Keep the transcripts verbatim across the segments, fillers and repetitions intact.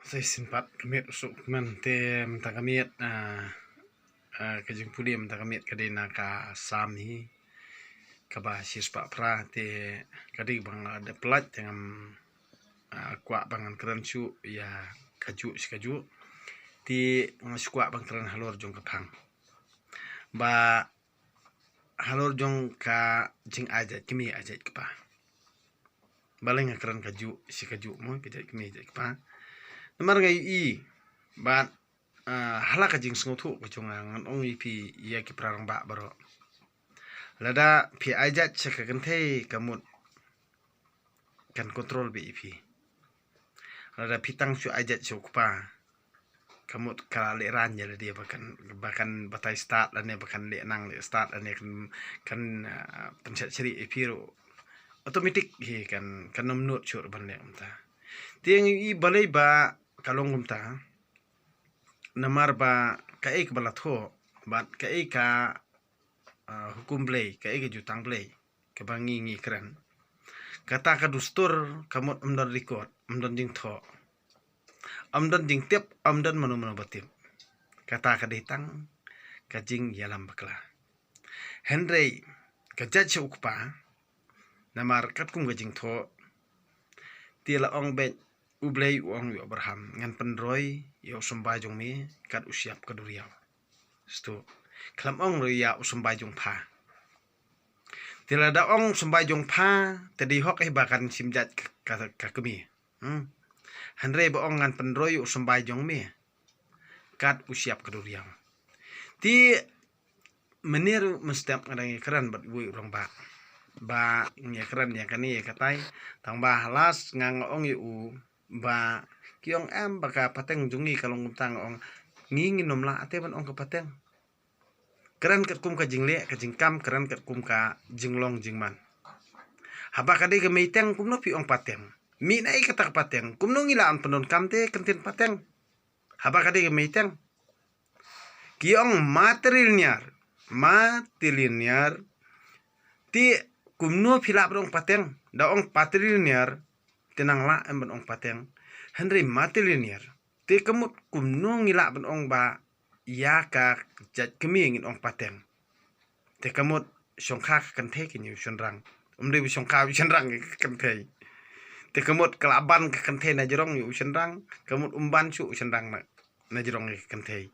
Sa shisien pat ka miet u suk man te mynta ka miet, ah, ah, ka jingpule mynta ka miet ka dei na ka Salm hi kaba shispah phra te ka dei ba nga da pynlait te ngam, ah, kwah ba ngan kren shuh ïa kajuh shi kajuh. Te nga shu kwah ban kren halor jong ka phang. Ba halor jong ka jingai jait kmie ai jait kpa. Balei nga kren kajuh shi kajuh mo, ka jait kmie jait kpa. Namar nga ïohi ba, ah, ha la ka jingsngewthuh ka jong nga ngan ong ïa phi ïa ki para rangbah baroh. Lada phi ai jait sha ka kynthei ka mut kan control beit ïa phi. Lada phi tang shu ai jait sha u kpa ka mut ka la lehrain ïa lade ba kan, ba kan batai stad lane ba kan leh nang leh stad lane kan, kan, ah, pynshad shrieh ïa phi ruh. Automatic hi kan, kan ym nud shuh ban leh kumta. Te nga ïohi balei ba ka long kumta. Namar ba kaei kaba la thoh bad kaei ka, ah, hukum Blei, kaei ka jutang Blei kaba ngi ngi kren. Kata ka dustur ka mut ym don record, ym don jingthoh, ym don jingtip, ym don mano mano ba tip. Kata ka dei tang ka jingïalam bakla. Hynrei ka jait sha u kpa, namar katkum ka jingthoh te la ong beit, U Blei u ong ïa u Abraham, ngan pynroi ïa u symbai jong me kat u shyiap ka duriaw. Stu. Khlem ong ruh ïa u symbai jong pha. Te lada ong u symbai jong pha te dei hok hi ba kan shim jait ka, ka, ka kmie. Hmm. Hynrei ba ong ngan pynroi ïa u symbai jong me kat u shyiap ka duriaw. Te mynne ruh mynstep nga dang ïakren bad uwei u rangbah ba ngi ïakren ïa kane ïa katai, tang ba ha last nga nga ong ïa u ba ki ong em ba ka pateng jong ngi ka long kumta, nga ong ngi ngin ym lah te ban ong ka pateng. Kren katkum ka jingleh ka jingkam, kren katkum ka jinglong jingman. Haba ka dei ka meiteng kumno phi ong pateng? Mih na ei kata ka pateng? Kumno ngi lah ban pyndonkam te kyntien pateng? Haba ka dei ka meiteng. Ki ong matrilinear, matrilinear. Te kumno phi lah ban ong pateng? Da ong patrilinear te nang lah em ban ong pateng. Hynrei matrilinear te ka mut kumno ngi lah ban ong ba ïa ka jait kmie ngin ong pateng? Te ka mut shongkha ka kynthei kin ïa u shynrang. Ym dei ba shongkha u shynrang ïa ka kynthei. Te ka mut ka la ban ka kynthei na jrong ïa u shynrang, ka mut um ban shuh u shynrang na, na jrong ïa ka kynthei.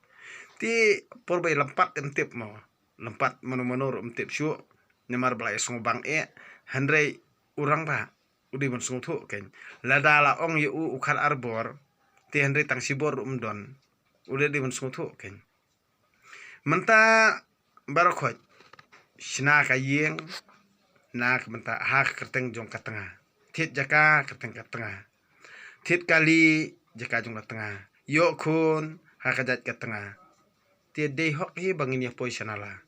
Te por ba ïa lympat ym tip mo. Lympat mano mano ruh ym tip shuh. Namar ba la ïa sngewbang eh, hynrei u rangbah u dei ban sngewthuh kein. Lada la ong ïa u u khar arbor, te hynrei tang shibor ruh um don. U dei ban sngewthuh kein. Mynta baroh khoit shna ka ïing na ka bynta ha ka kyrteng jong ka tnga. Thied jaka kyrteng ka tnga. Thied kali jaka jong ka tnga. Ïoh khun ha ka jait ka tnga. Te dei hok hi ba ngin ïa poi sha nala.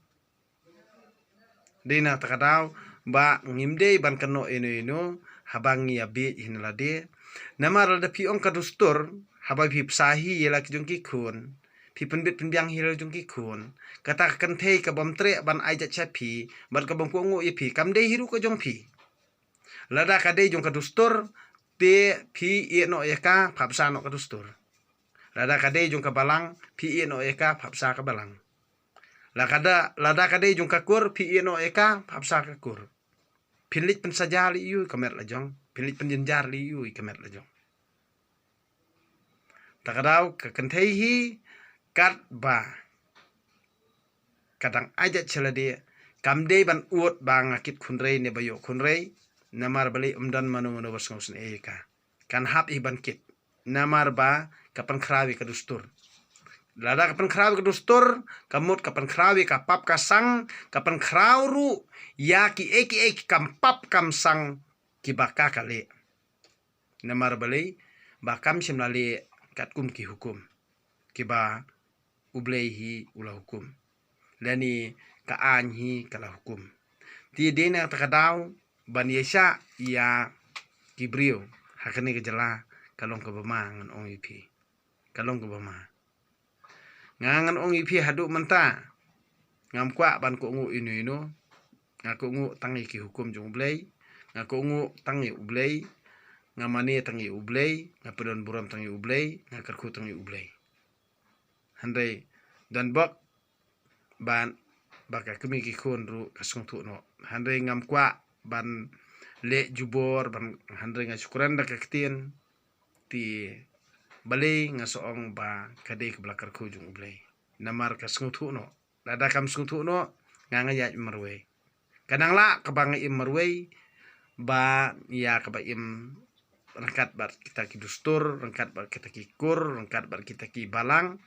Dei na kata ka daw ba ngim dei ban kynnoh ino ino haba ngi ïa bieit hi na lade. Namar lada phi ong ka dustur, haba phi bsa hi ïa la ki jong ki khun, phi pynbit pynbiang hi ïa la jong ki khun, kata ka kynthei ka bym treh ban ai jait sha phi bad ka bym kohnguh ïa phi, kam dei hi ruh ka jong phi. Lada ka dei jong ka dustur, te phi ïeh noh ïa ka, pha bsa noh ka dustur. Lada ka dei jong ka balang, phi ïeh noh ïa ka, pha bsa ka balang. Lada, lada ka dei jong ka kur, phi ïeh noh ïa ka, pha bsa ka kur. Phin leit pynsaja lei ïa u ïa ka met la jong, phin leit pynjynjar lei ïa u ïa ka met la jong. Ta ka daw ka kynthei hi katba ka dang ai jait sha lade, kam dei ban ud ba nga kit khun rei ne ba ïoh khun rei, namar balei, ym don mano mano ba sngewsynei ïa ka. Kan hap hi ban kit. Namar ba ka pynkhraw ïa ka dustur. Lada ka pynkhraw ïa ka dustur, ka mut ka pynkhraw ïa ka pap ka sang, ka pynkhraw ruh ïa kiei kiei ki kam pap kam sang kiba ka ka leh. Namar balei, ba kam shym la leh katkum ki hukum kiba U Blei hi u la hukum, lane ka aiñ hi ka la hukum. Te dei na kata ka daw ban ïa shah ïa ki briew ha kane ka jylla ka long kaba ma, ngan ong ïa phi. Ka long kaba ma. Nga ngan ong ïa phi haduh mynta ngam kwah ban kohnguh ino ino. Nga kohnguh tang ïa ki hukum jong U Blei. Nga kohnguh tang ïa U Blei. nga mane tang ïa U Blei, nga pyndonkam burom tang ïa U Blei, nga kyrkhu tang ïa U Blei. Hynrei don bok ban ba ka kmie ki khun ruh ka sngewthuh noh. Hynrei ngam kwah ban leh jubor ban, hynrei nga shu kren da ka ktien, te balei nga sa ong ba ka dei kaba la kyrkhu jong U Blei. Namar ka sngewthuh noh. Lada kam sngewthuh noh, nga nga ïaid marwei. Ka nang lah kaba nga im marwei ba ïa kaba im ryngkat bad kita ki dustur, ryngkat bad kita ki kur, ryngkat bad kita ki balang.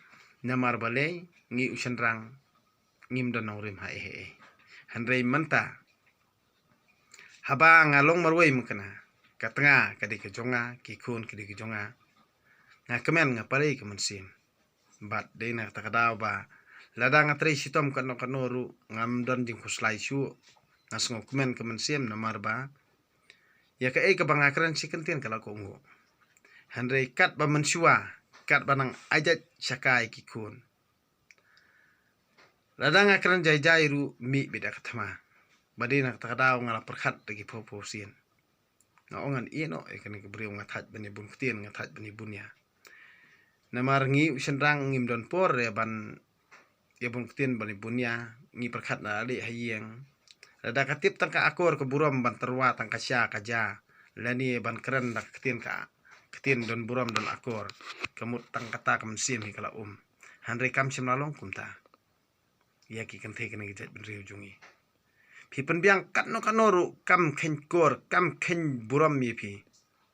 Namar balei, ngi u shynrang ngim don nongrim ha ei ha ei. Hynrei mynta, haba nga long marwei mynta, ka tnga ka dei ka jong nga, ki khun ki dei ki jong nga, nga kmen, nga pare ka mynsiem. Bad dei na kata ka daw ba lada nga trei shitom katno katno ruh, ngam don jingkhuslai shuh. Nga sngewkmen ka mynsiem namar ba ïa kaei kaba nga kren shi kyntien ka la kohnguh. Hynrei katba mynshuwa, katba nang ajaid sha kai ki khun, lada nga kren jai jai ruh, mih beit da ka thma. Ba dei na kata ka daw nga la pyrkhat da ki phew phew sien. Nga ong ngan ïeh noh ïa kane ka briew, nga thait ban ïa bun ktien, nga thait ban ïa bun ïa. Namar ngi u shynrang ngim don por ïa ban ïa bun ktien ban ïa bun ïa, ngi pyrkhat na lade ha ïing. Lada ka tip tang ka akor ka burom ban tyrwa tang ka sha ka ja, lane ban kren da ka ktien, ka ktien don burom don akor, ka mut tang kata ka mynsiem hi ka la um. Hynrei kam shym la long kumta ïa ki kynthei kane ka jaitbynriew jong ngi. Phi pynbiang katno katno ruh kam kheiñ kor, kam kheiñ burom ïa phi.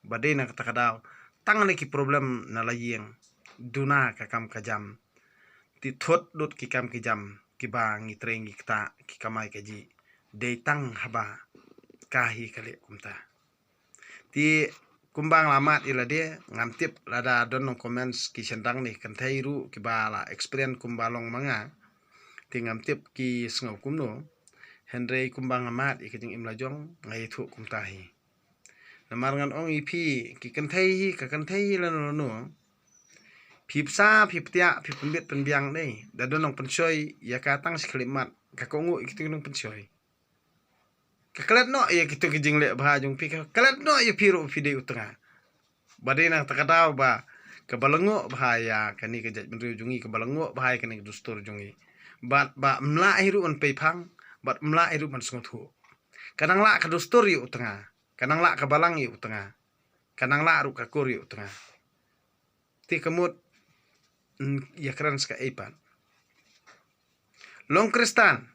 Ba dei na kata ka daw, tang na ki problem na la ïing, duna ka kam ka jam. Te thut lut ki kam ki jam kiba ngi trei ngi ktah, ki kamai kajih. Dei tang haba ka hi ka leh kumta. Te kumba nga la mad ïa lade, ngam tip lada don nong comments ki shynrang ne kynthei ruh kiba la experience kumba long ma nga. Te ngam tip ki sngew kumno. Hynrei kumba nga mad ïa ka jingim la jong, nga ïathuh kumta hi. Namar ngan ong ïa phi, ki kynthei hi, ka kynthei hi lano lano, phi bsa, phi ptiah, phi pynbit pynbiang dei. Da don nong pynshoi ïa ka tang shi khyllipmat, ka kohnguh ïa kito ki nong pynshoi. Ka klet noh ïa kito ki jingleh bha jong phi, ka klet noh ïa phi ruh phi dei u tnga. Ba dei na kata ka daw ba kaba la ngoh bha ïa kane ka jaitbynriew jong ngi, kaba la ngoh bha ïa kane ka dustur jong ngi. Bad ba ym lah hi ruh ban pei phang, bad ym lah hi ruh ban sngewthuh. Ka nang lah ka dustur ïa u tnga, ka nang lah ka balang ïa u tnga, ka nang lah ruh ka kur ïa u tnga. Te ka mut, mm, ïa kren sa kaei pat. Long Khristan,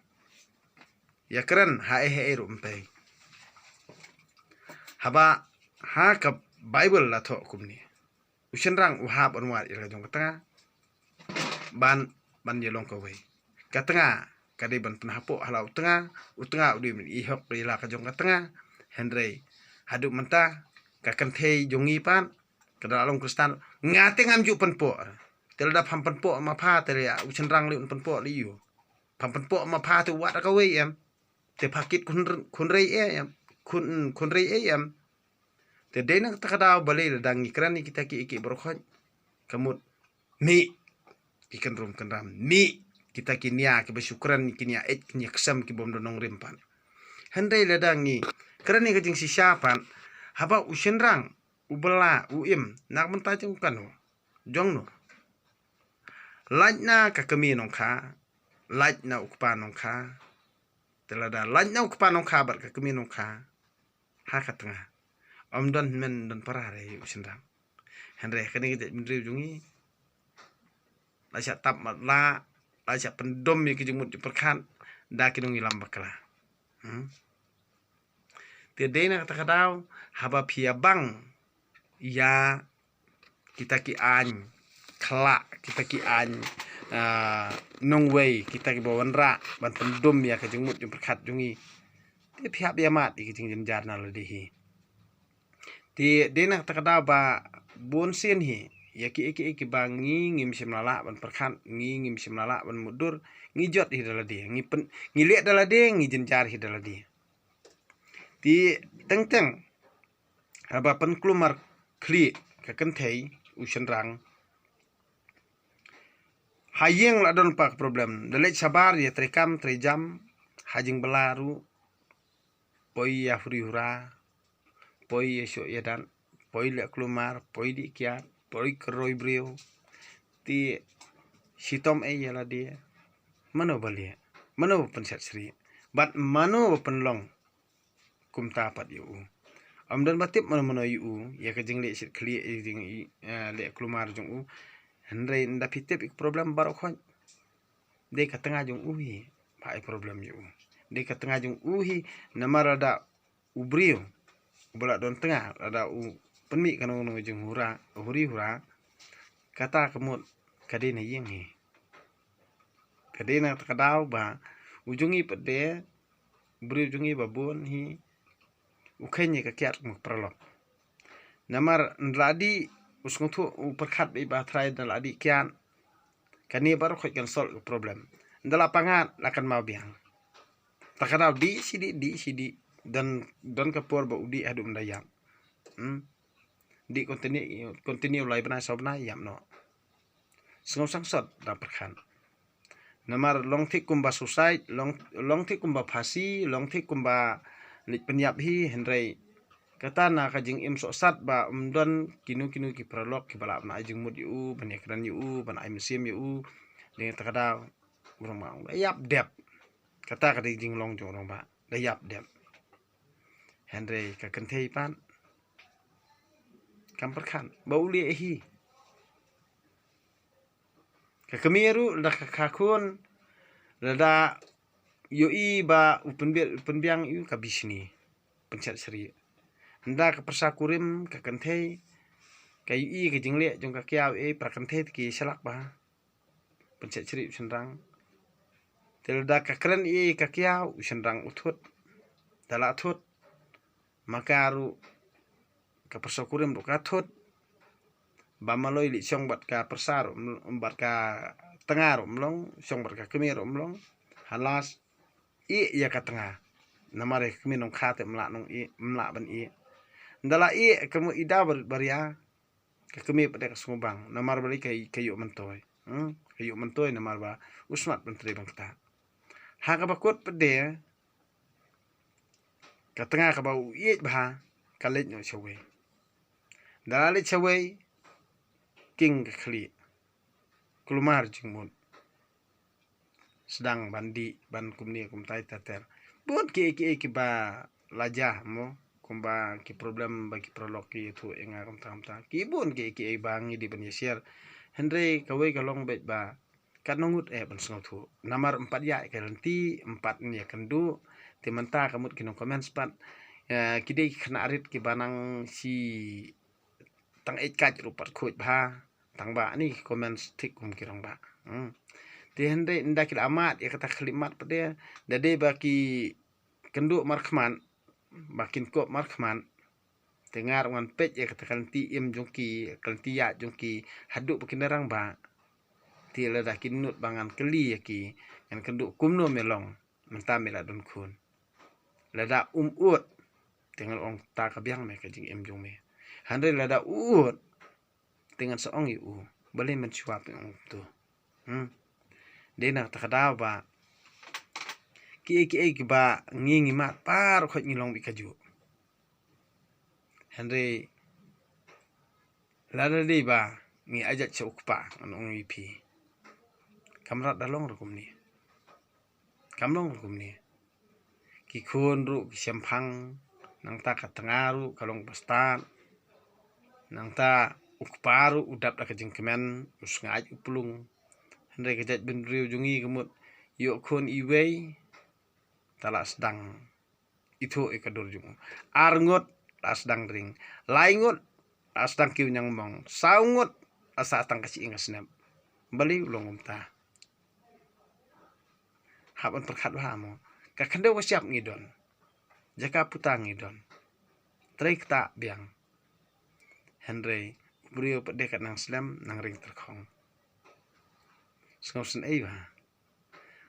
ïa kren ha ei ha ei ruh ym pei. Haba ha ka Baibl la thoh kumne. U shynrang u hap ban wad ïa la ka jong ka tnga ban, ban ïa long kawei. Ka tnga ka dei ban pynhapoh ha la u tnga, u tnga u dei ban ihok ïa la ka jong ka tnga. Hynrei haduh mynta ka kynthei jong ngi pat, ka da long Khristan, nga te ngam ju pynpoh. Te lada pham pynpoh ma pha te leh u shynrang leh un pynpoh leh ïu. Pham pynpoh ma pha te wad kawei em. Te pha kit khun, khun rei ei em. Khun, khun rei ei em. Te dei na kata ka daw balei lada ngi kren ïa kita ki, ki baroh khoit, ka mut mih ki kynrum kynram, mih kita ki nia kiba shu kren, ki nia eit, ki nia ksem, ki bym don nongrim pat. Hynrei lada ngi kren ïa ka jingshisha pat, haba u shynrang u bylla u im, na ka bynta jong kano, jong no? Lait na ka kmie nongkha, lait na u kpa nongkha. Te lada lait na u kpa nongkha bad ka kmie nongkha ha ka tnga, ym don hynmen don para re u shynrang. Hynrei kane ka jaitbynriew jong ngi la shah tap mat la, la shah pyndum ïa ki jingmut jingpyrkhat da ki nongïalam bakla. Hmm? Te dei na kata ka daw, haba phi ïa bang ïa kita ki aiñ khla, kita ki aiñ, ah, nongwei, kita kiba wanrah ban pyndum ïa ka jingmut jingpyrkhat jong ngi, te phi hap ïa mad ïa ka jingjynjar na lade hi. Te dei na kata ka daw ba bun sien hi ïa kiei kiei kiba ngi ngim shym la lah ban pyrkhat, ngi ngim shym la lah ban mutdur, ngi jot hi da lade, ngi pyn, ngi leh da lade, ngi jynjar hi da lade. Te teng teng haba pynkulmar khlieh ka kynthei, u shynrang, ha ïing la don pat ka problem. Da leit shabar ïa trei kam trei jam, ha jingbylla ruh, poi ïa huri hura, poi ïa shoh ïa dat, poi leh kulmar, poi dih kiad, poi kyroi briew. Te shitom ei ïa lade. Mano ba leh? Mano ba pynset sri? Bad mano ba pynlong kumta pat ïa u? Ym don ba tip mano mano ïa u, ïa ka jingleh shit khlieh, ïa ka jing, eh, leh kulmar jong u. Hynrei ynda phi tip ïa ka problem baroh khoit, dei ka tnga jong u hi ba ai problem ïa u. Dei ka tnga jong u hi. Namar lada u briew uba la don tnga, lada u pynmih kano kano jinghura, huri hura, kata ka mut ka dei na ïing hi. Ka dei na kata ka daw ba u jong ngi pat de, u briew jong ngi ba bun hi, u kheiñ ïa ka kiad kum ka paralok. Namar ynda la dih, u sngewthuh, u pyrkhat beit ba trai ynda la dih kiad, kane baroh khoit kan solve ka problem. Ynda la pyngngad, la kynmaw biang. Ta ka daw dih shi dih, dih shi dih. Don, don ka por ba u dih haduh ynda ïap. Hmm? Dih continue, continue lai bnai saw bnai, ïap noh. Sngewsih sot da pyrkhat. Namar long thik kumba suicide, long, long thik kumba phasi, long thik kumba leit pynïap hi, hynrei kata na ka jingim sohsat ba ym don kino kino ki paralok kiba lah ban ai jingmut ïa u, ban ïakren ïa u, ban ai mynsiem ïa u. Dei ta ka daw u rangbah ong, da ïap dep. Kata ka dei jinglong jong u rangbah, da ïap dep. Hynrei ka kynthei pat kam pyrkhat ba u leh hi. Ka kmie ruh lada ka kha khun, lada ïohi ba u pynbiang, u pynbiang ïa u, ka bishni, pynset sri. Ynda ka pyrsa kurim, ka kynthei, ka ïohi ka jingleh jong ka kiaw, eh, para kynthei te ki shlak bha, pynset sri u shynrang. Te lada ka kren ïa ka kiaw, u shynrang u thut. Da la thut, ma ka ruh ka pyrsa kurim ruh ka thut. Ba maloi leit shong bad ka pyrsa ruh ym, bad ka tnga ruh ym long, shong bad ka kmie ruh ym long. Ha last, ïeh ïa ka tnga. Namar ïa ka kmie nongkha te ym lah nong ïeh, ym lah ban ïeh. Ynda la ïeh, ka mut i daw barit baria. Ka kmie pat de ka sngewbang, namar balei ka, ka ïoh myntoi. Hmm? Ka ïoh myntoi namar ba u smat ban trei ban ktah. Ha kaba kut pat de, ka tnga kaba u ïeit bha, ka leit noh shawei. Da la leit shawei, king ka khlieh. Kulmar jingmut. Sdang ban dih, ban kumne kumtai ter ter. Bun kiei kiei kiba la jia mo, kumba ki problem ba ki paralok ki ïathuh ïa nga kumta kumta. Ki bun kiei kiei ba ngi dei ban ïa share. Hynrei kawei ka long beit ba katno ngut eh ban sngewthuh. Namar ym pat ïaid ka lynti, ym pat ïakynduh. Te mynta ka mut ki nong comments pat, eh, ki dei ki khynnah rit kiba nang shu tang eit kaid ruh pat khuid bha. Tang ba ani ki comments thik kum ki rangbah. Hmm. Te hynrei ynda ki la mad ïa kata ka khyllipmat pat de, da dei ba ki kynduh markhmat, ba kin kop markhmat. Te nga ruh ngan peit ïa kata ka lynti im jong ki, ka lynti ïaid jong ki, haduh ba kin da rangbah. Te lada kin nud ba ngan kylli ïa ki, ngan kynduh kumno me long, mynta me la don khun. Lada um ud, te ngan ong ta ka biang me ka jingim jong me. Hynrei lada u ud, te ngan sa ong ïa u, balei men shuwa phi ong kumto. Hmm. Dei na kata ka daw ba kiei kiei kiba ngi ngi mad baroh khoit ngi long beit kajuh. Hynrei lada dei ba ngi aijat sha u kpa, ngan ong ïa phi, kam rat da long ruh kumne. Kam long ruh kumne. Ki khun ruh ki shemphang, nangta ka tnga ruh ka long bastad. Nangta u kpa ruh u dap da ka jingkmen, u sngaid u plung. Hynrei ka jaitbynriew jong ngi ka mut ïoh khun iwei, ta la sdang ithuh ïa ka dur jong u. Ar ngut la sdang ring. Lai ngut la sdang kiew ñiangmong. Saw ngut la sah tang ka shyieng ka snep. Balei u long kumta? Hap ban pyrkhat bha mo. Ka khyndew ka shyiap ngi don. Jaka puta ngi don. Trei ktah biang. Hynrei u briew pat de ka nang slem, nang ring tyrkhong. Sngewsynei bha.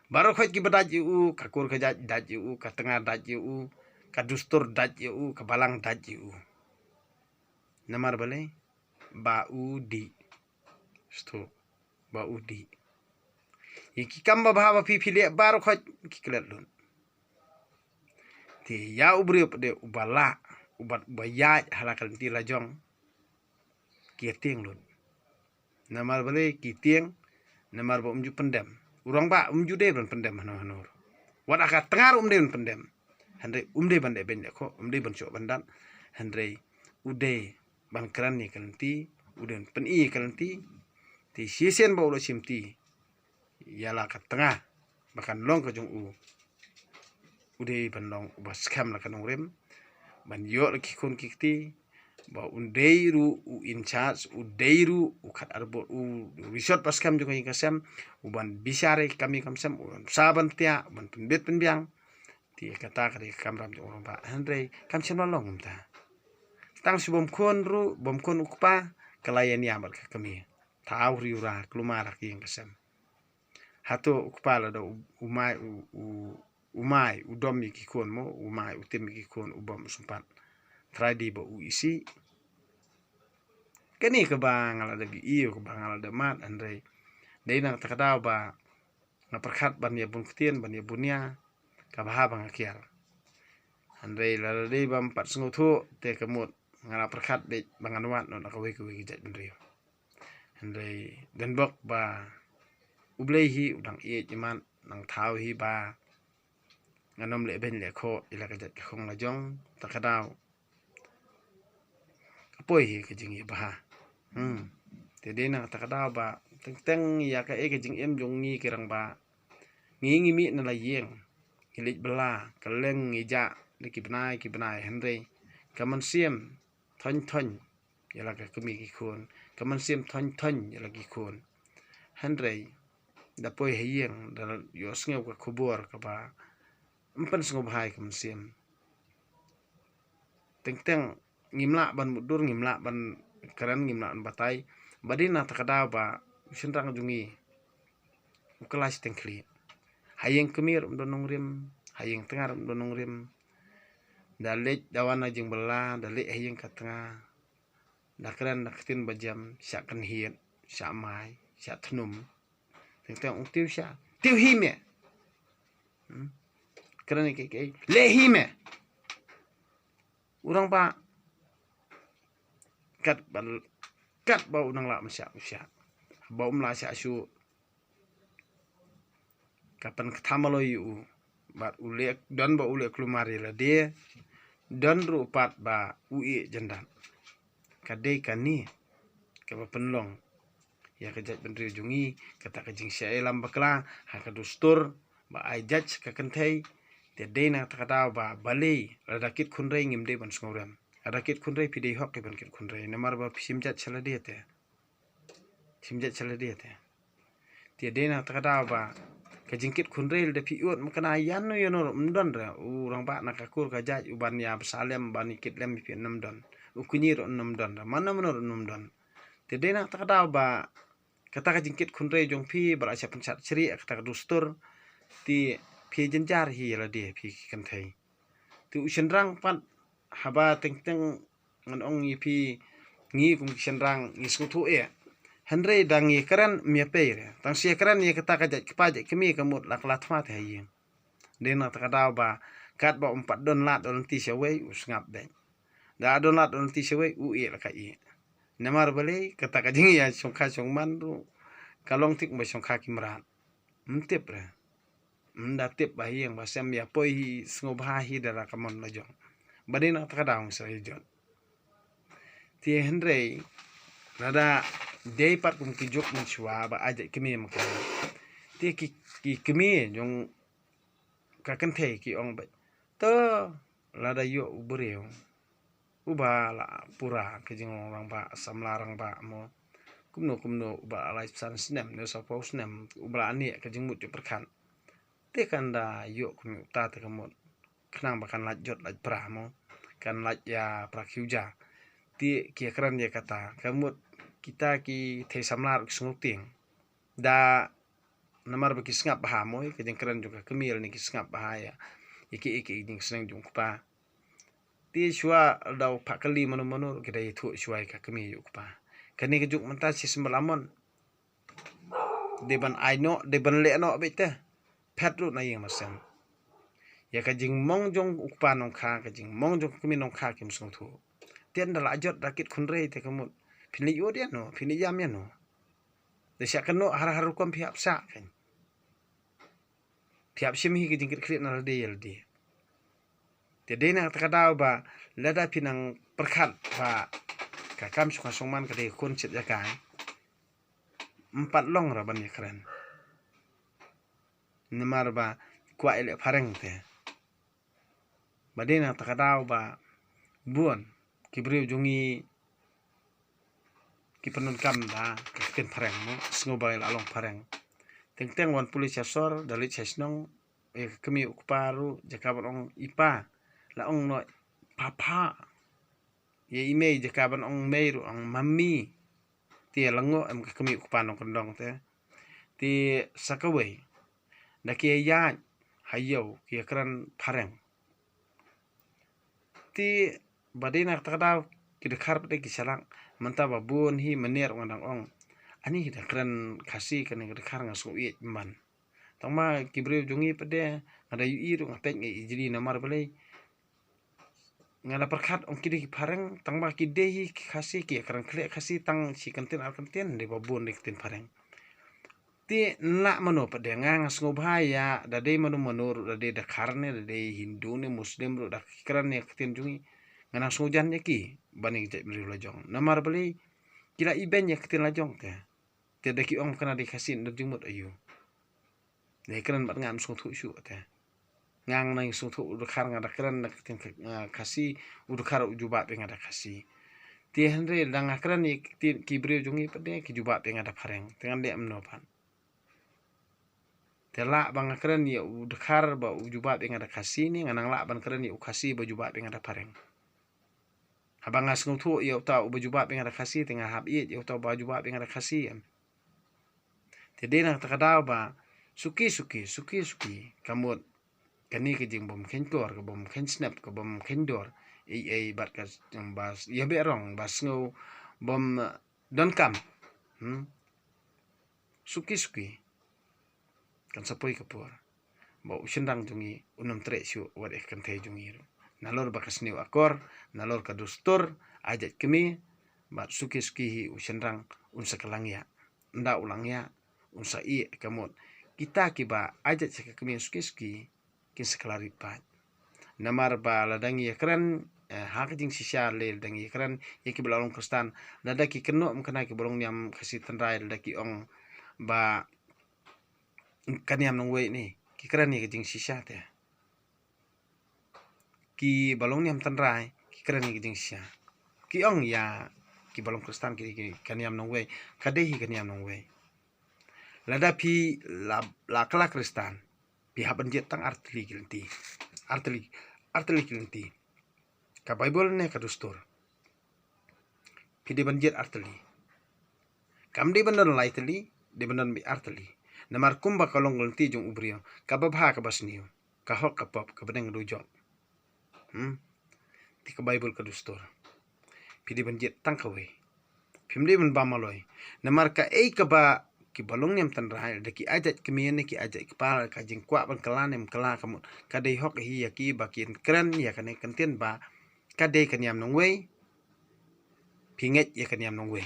Baroh khoit kiba dait ïa u, ka kur ka jait dait ïa u, ka tnga dait ïa u, ka dustur dait ïa u, ka balang dait ïa u. Namar balei? Ba u dih. Stu. Ba u dih. Ïa ki kam babha ba phi phi leh baroh khoit ki klet lut. Te ïa u briew pat de uba lah, uba, uba ïaid ha la ka lynti la jong. ki tieng lut. Namar balei ki tieng? Namar ba um ju pyndem. U rangbah um ju dei ban pyndem hano hano. Wat ha ka tnga ruh um dei ban pyndem. Hynrei um dei ban dei ban dei ko, um dei ban chok ban dat. Hynrei u dei ban kren ïa ka lynti, u dei ban pyni ïa ka lynti. Te shisien ba u la shim ti ïa la ka tnga ba kan long ka jong u. U dei ban long uba skhem la ka nongrim, ban ïoh la ki khun ki kti, ba u dei ruh u in charge, u dei ruh u khat ar bor, u resource ba skhem jong ka ïing ka sem, u ban bishar ïa ka kam ïing kam sem, u ban sa ban tiak, u ban pynbit pynbiang. Te kata ka dei ka kamram jong u rangbah. Hynrei kam shym la long kumta. Tang shu bym khun ruh, bym khun u kpa, ka la ïa nia bad ka kmie. Thaw riewra, kulmar ha ka ïing ka sem. Hato u kpa lada u, u mai u, u, u mai u dom ïa ki khun mo, u mai u tim ïa ki khun, u bym u sympat. Trai dei ba u isih. Kane kaba nga la dep ïohi, kaba nga la dep mad, hynrei dei na kata ka daw ba nga pyrkhat ban ïa bun ktien, ban ïa bun nia, kaba ha ba nga kiar. Hynrei lada dei bym pat sngewthuh, te ka mut nga la pyrkhat beit ba ngan wad noh na kawei kawei ka jaitbynriew. Hynrei don bok ba U Blei hi u dang ïeit ïa man, nang thaw hi ba ngan ym leh beiñ leh khoh ïa la ka jait ka khong la jong, ta ka daw ka poi hi ka jingïa bha. Hmm. Te dei na ta ka daw ba teng teng ïa ka, eh, ka jingim jong ngi ki rangbah, ngi ngi mih na la ïing, ngi leit bylla kylleng, ngi jah da ki bnai ki bnai, hynrei ka mynsiem thoiñ thoiñ ïa la ka kmie ki khun, ka mynsiem thoiñ thoiñ ïa la ki khun. Hynrei da poi ha ïing, da ïohsngew ka khubor kaba ym pynsngewbha ïa ka mynsiem. Teng teng ngim lah ban mutdur, ngim lah ban kren, ngim lah ban batai. Ba dei na ta ka daw ba u shynrang jong ngi u kylla shiteng khlieh. Ha ïing kmie ruh um don nongrim, ha ïing tnga ruh um don nongrim. Da leit da wan na jingbylla, da leit ha ïing ka tnga, da kren da ka ktien ba jem, shah kynhied, shah mai, shah thnum. Teng teng ong, "Tiew sha, tiew hi me." Hmm? Kren ïa kiei kiei, "Leh hi me." U rangbah, katba, katba u nang lah ban shah u shah. Ba um lah shah shuh, ka pynktham maloi ïa u. Bad u leh, don ba u leh kulmar ïa lade, don ruh pat ba u ïeh jyndat. Ka dei kane kaba pynlong ïa ka jaitbynriew jong ngi, kata ka jingshah ïalam bakla ha ka dustur, ba ai judge ka kynthei. Te dei na kata ka daw ba balei lada kit khunrei ngim dei ban sngewrem? Lada kit khunrei phi dei hok ïa ban kit khunrei, namar ba phi shim judge sha lade te. Shim judge sha lade te. Te dei na kata ka daw ba ka jingkit khunrei lada phi ïoh makna ïano ïano ruh um don re. U rangbah na ka kur ka jait u ban ïa bsa lem, ban ïa kit lem ïa phi, ym don. U kñi ruh ym don re, mano mano ruh ym don. Te dei na kata ka daw ba kata ka jingkit khunrei jong phi ba la shah pynshad shrieh ha kata ka dustur, te phi jynjar hi ïa lade phi ki kynthei. Te u shynrang pat, haba teng teng ngan ong ïa phi, ngi kum ki shynrang ngi sngewthuh eh. Hynrei da ngi kren ym ïa pei re. Tang shu ïa kren ïa kata ka jait kpa jait kmie, ka mut la ka la thma te ha ïing. Dei na kata ka daw ba katba um pat don lad don lynti shawei, u sngap beit. Da don lad don lynti shawei, u ïeh la ka ïeh. Namar balei? Kata ka jingïa shongkha shongman ruh ka long thik ba shongkha ki mrad. Ym tip re. Ym da tip ba ha ïing ba sem ïa poi hi sngewbha hi da la ka mon la jong. Ba dei na kata ka daw ngi sa ïa jot. Te hynrei lada dei pat kum ki juk mynshuwa ba ai jait kmie ma kmie. Te ki, ki kmie jong ka kynthei ki ong beit, to lada ïoh u briew uba la pura ka jinglong rangbah, samla rangbah mo, kumno kumno, uba la lai san snem ne saphew snem, uba la nieh ka jingmut jingpyrkhat, te kan da ïoh kum uta te ka mut, khnang ba kan lait jot lait pra mo, kan lait ïa pra khiew ja. Te ki ïa kren ïa kata, ka mut kita ki thei samla ruh ki sngewtieng. Da namar ba ki sngap bha mo ïa ka jingkren jong ka kmie lane ki sngap bha ïa, ïa ki, ïa ki jingsneng jong u kpa. Te shuwa da u phah kali mano mano ruh ki da ïathuh shuwa ïa ka kmie ïa u kpa. Kane ka juk mynta shi symbai la mon. Dei ban ai noh, dei ban leh noh beit te. Phet ruh na ïing mar shen. Ïa ka jingmong jong u kpa nongkha, ka jingmong jong ka kmie nongkha kim sngewthuh. Te ynda la jot da kit khunrei te ka mut, Phin leit ïoh ïa no, phin leit ïam ïa no. Da shah kynnoh har har rukom phi hap shah kan. Phi hap shim hi ka jingkit khlieh na lade ïa lade. Te dei na kata ka daw ba lada phi nang pyrkhat ba ka kam shu ka song man ka dei ka khun shet ïa ka. Em pat long ra ban ïa kren. Namar ba kwah ïa leh phareng te. Ba dei na kata ka daw ba bun ki briew jong ngi ki pyndonkam da ka ktien phareng mo, sngew ba la long phareng. Teng teng wan pule sha sor, da leit sha shnong, ïa ka kmie u kpa ruh, jaka ban ong i pa, la ong noh papa. Ïa i mei jaka ban ong mei ruh ong mami. Te la ngoh em ka kmie u kpa nongkyndong te. Te sa kawei, da ki ïaid ha ïew ki ïakren phareng. Te ba dei na kata ka daw ki dkhar pat de ki shalak, mynta ba bun hi mynner nga dang ong, ani da kren Khasi kane ka dkhar nga sngew ïeit man. Tang ma ki briew jong ngi pat de, nga da ïohi ruh nga peit nga ijli namar balei. Nga da pyrkhat ong ki dei ki phareng, tang ba ki dei hi ki Khasi ki ïakren khlieh Khasi tang shi kyntien ar kyntien, dei ba bun dei ktien phareng. Te na mano pat de nga nga sngew bha ïa, da dei mano mano ruh, da dei dkhar ne, da dei Hindu ne, Muslim ruh, da ki kren ïa ktien jong ngi. Nga nang sngew jan ïa ki ban ïa ki jaitbynriew la jong. Namar balei ki la ibeiñ ïa ktien la jong te. Te da ki ong kane dei Khasi, ym don jingmut aïu. Dei kren bad nga ym sngewthuh shuh te. Nga nang sngewthuh u dkhar nga da kren da ktien Khasi, u dkhar u jubab ïa nga da Khasi. Te hynrei da nga kren ïa ki briew jong ngi pat de ki jubab ïa nga da phareng. Te ngan leh kumno pat. Te lah ba nga kren ïa u dkhar ba u jubab ïa nga da Khasi ne nga nang lah ban kren ïa u Khasi ba jubab ïa nga da phareng. Haba nga sngewthuh ïa uta uba jubab ïa nga da Khasi te nga hap ïeit ïa uta uba jubab ïa nga da Khasi em. Te dei na kata ka daw ba suki suki suki suki ka mut kane ka jingbym kheiñ kor, ka bym kheiñ snep, ka bym kheiñ dor. Ei ei bad ka ba ïa beh rong ba sngew bym donkam. Hmm. Suki suki kan sa poi ka por ba u shynrang jong ngi un ym treh shuh wat ïa ka kynthei jong ngi ruh. Nalor ba ka sniew akor, nalor ka dustur, ai jait kmie, bad suki suki hi u shynrang un sa kylla ïa. Ynda u la ïa, un sa ïeh ka mut kita kiba ai jait sha ka kmie suki suki kin sa kylla rit paid. Namar ba lada ngi ïakren, eh, ha ka jingshisha lei lada ngi ïakren ïa kiba la long Khristan, lada ki kynnoh ym kane kiba long niam Khasi tynrai lada ki ong ba ka niam nongwei ne, ki kren ïa ka jingshisha te. Kiba long niam tynrai ki kren ïa ka jingshisha. Ki ong ïa kiba long Khristan ki, ki ka niam nongwei. Ka dei hi ka niam nongwei. Lada phi la, la kylla Khristan, phi hap ban jied tang artylli ki lynti. Artylli, artylli ki lynti. Ka Baibl ne ka dustur. Phi dei ban jied artylli. Kam dei ban don lai tylli, dei ban don beit artylli. Namar kumba ka long ka lynti jong u briew, kaba bha kaba sniew, ka hok ka pop, kaba deng dujok. Hmm. Te ka Baibl ka dustur. Phi dei ban jied tang kawei. Phim dei ban bam maloi. Namar kaei kaba kiba long niam tynrai, da ki ai jait kmie ne ki ai jait kpa, ka jingkwah ban kylla ne ym kylla ka mut ka dei hok hi ïa ki ba kin kren ïa kane ka ktien ba ka dei ka niam nongwei. Phi ngeit ïa ka niam nongwei.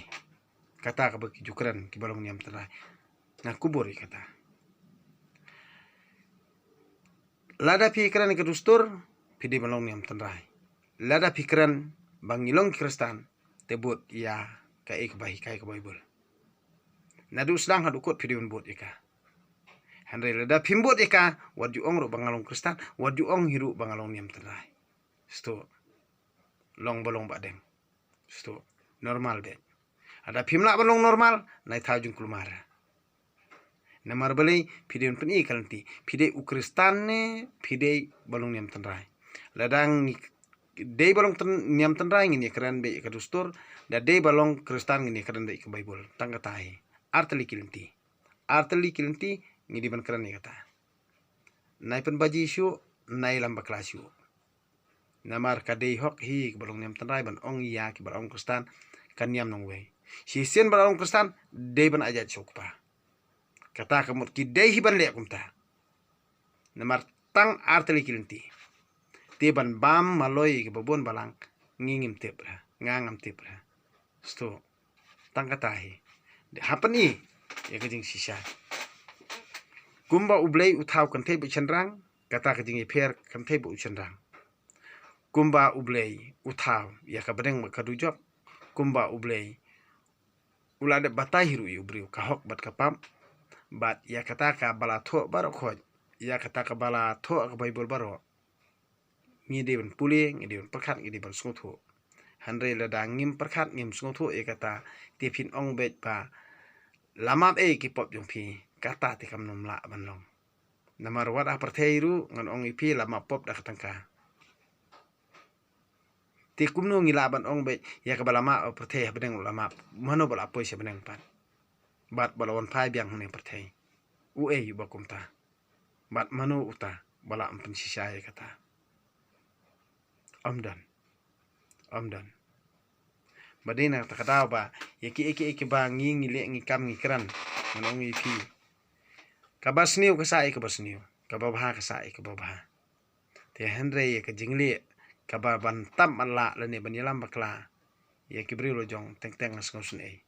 Kata kaba ki ju kren kiba long niam tynrai. Nga kubur ïa kata. Lada phi kren ïa ka dustur, phi dei ban long niam tynrai. Lada phi kren ba ngi long ki Khristan, te bud ïa kaei kaba hikai ka Baibl. Naduh sdang haduh kut phi dei ban bud ïa ka. Hynrei lada phim bud ïa ka, wat ju ong ruh ba nga long Khristan, wat ju ong hi ruh ba nga long niam tynrai. Sdang. Long ba long ba deng. Sdang. Normal beit. Lada phim lah ban long normal, nai thaw jingkulmar. Namar balei, phi dei ban pyni ka lynti. Phi dei u Khristan ne phi dei ba long niam tynrai. Lada ngi dei ba long tyn-, niam tynrai ngin ïakren beit ïa ka dustur, da dei ba long Khristan ngin ïakren beit ïa ka Baibl. Tang kata hi. Artylli ki lynti. Artylli ki lynti ngi dei ban kren ïa kata. Nai pynbaji shuh, nai lam bakla shuh. Namar ka dei hok hi kiba long niam tynrai ban ong ïa kiba long Khristan ka niam nongwei. Shisien ba long Khristan dei ban ai jait sha u kpa. Kata ka mut ki dei hi ban leh kumta. Namar tang artylli ki lynti. Te ban bam maloi kiba bun balang ngi ngim tip ra, nga ngam tip ra. Sdang. Tang kata hi. Hapdeng ïa ka jingshisha. Kumba U Blei u thaw kynthei bad shynrang, kata ka jingïapher kynthei bad u shynrang. Kumba U Blei u thaw ïa ka bneng bad ka dujok, kumba U Blei u la dep batai hi ruh ïa u briew ka hok bad ka pap. Bad ïa kata kaba la thoh baroh khoit, ïa kata kaba la thoh ka Baibl baroh, ngi dei ban pule, ngi dei ban pyrkhat, ngi dei ban sngewthuh. Hynrei lada ngim pyrkhat, ngim sngewthuh ïa kata, te phin ong beit ba la map ei ki pop jong phi, kata te kam nym lah ban long. Namar wat ha pyrthei ruh ngan ong ïa phi la map pop da ka tyngka. Te kumno ngi lah ban ong beit ïa kaba la map ha pyrthei, ha bneng la map? Mano ba la poi sha bneng pat bad ba la wan phai biang hangne ha pyrthei? Uei uba kumta? Bad mano uta ba la pynshisha ïa kata? Ym don. Ym don. Ba dei na kata ka daw ba ïa kiei kiei kiba ngi, ngi leh, ngi kam, ngi kren, ngan ong ïa phi, kaba sniew ka sah ïa kaba sniew, kaba bha ka sah ïa kaba bha. Te hynrei ïa ka jingleh kaba ban tam ban lah lane ban ïalam bakla ïa ki briew la jong teng teng nga sngewsynei.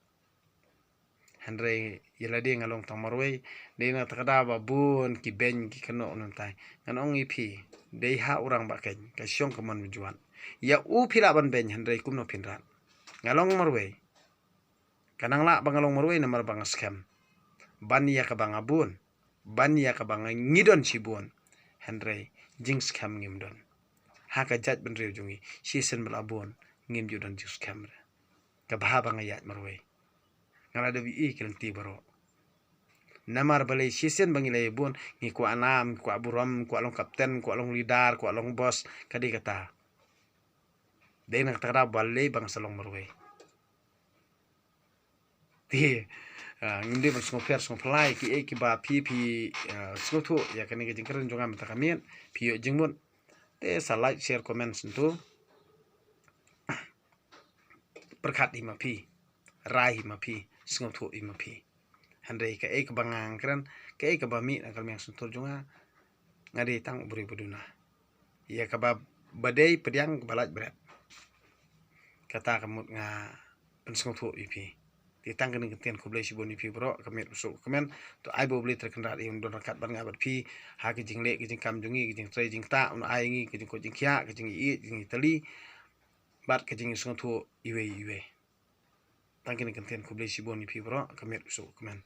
Hynrei ïa lade nga long tang marwei, dei na kata ka daw ba bun ki beiñ ki kynnoh. Ngan ong ïa phi, dei ha u Rangbah Keiñ ka shong ka mon mynjwat. Ïa u phi lah ban beiñ, hynrei kumno phin rat? Nga long marwei. Ka nang lah ba nga long marwei namar ba nga skhem ban ïa kaba nga bun, ban ïa kaba nga, ngi don shibun. Hynrei jingskhem ngim don. Ha ka jaitbynriew jong ngi, shisien ba la bun, ngim ju don jingskhem re. Kaba ha ba nga ïaid marwei, nga la dep ïohi ki lynti baroh. Namar balei shisien ba ngi la ïa bun, ngi kwah nam, ngi kwah burom, ngi kwah long kapten, ngi kwah long leader, ngi kwah long boss, ka dei kata. Dei na kata ka daw balei ba nga sa long marwei. Te, ah, ngim dei ban sngewpher sngewphylla ïa kiei kiba phi, phi, ah, sngewthuh ïa kane ka jingkren jong nga mynta ka miet, phi ïoh jingmut. Te sa like, share, comment sngewthuh. Pyrkhat hi ma phi, rai hi ma phi, sngewthuh hi ma phi. Hynrei kaei kaba nga kren, kaei kaba mih na ka rmiang sngewthuh jong nga, nga dei tang u briew ba duna. Ïa kaba, ba dei pdiang kaba lait bret. Kata ka mut nga pynsngewthuh ïa phi. Te tang kane ka ktien, khublei shibun ïa phi baroh, ka miet, u suk, ka kmen. To ai ba U Blei Trai Kynrad un don ryngkat bad nga bad phi ha ka jingleh ka jingkam jong ngi, ka jingtrei jingktah, un ai ngi ka jingkoit jingkhiah, ka jingïeit, ka jingïatylli bad ka jingsngewthuh iwei iwei. Tang kane ka ktien, khublei shibun ïa phi baroh, ka miet, u suk, ka kmen.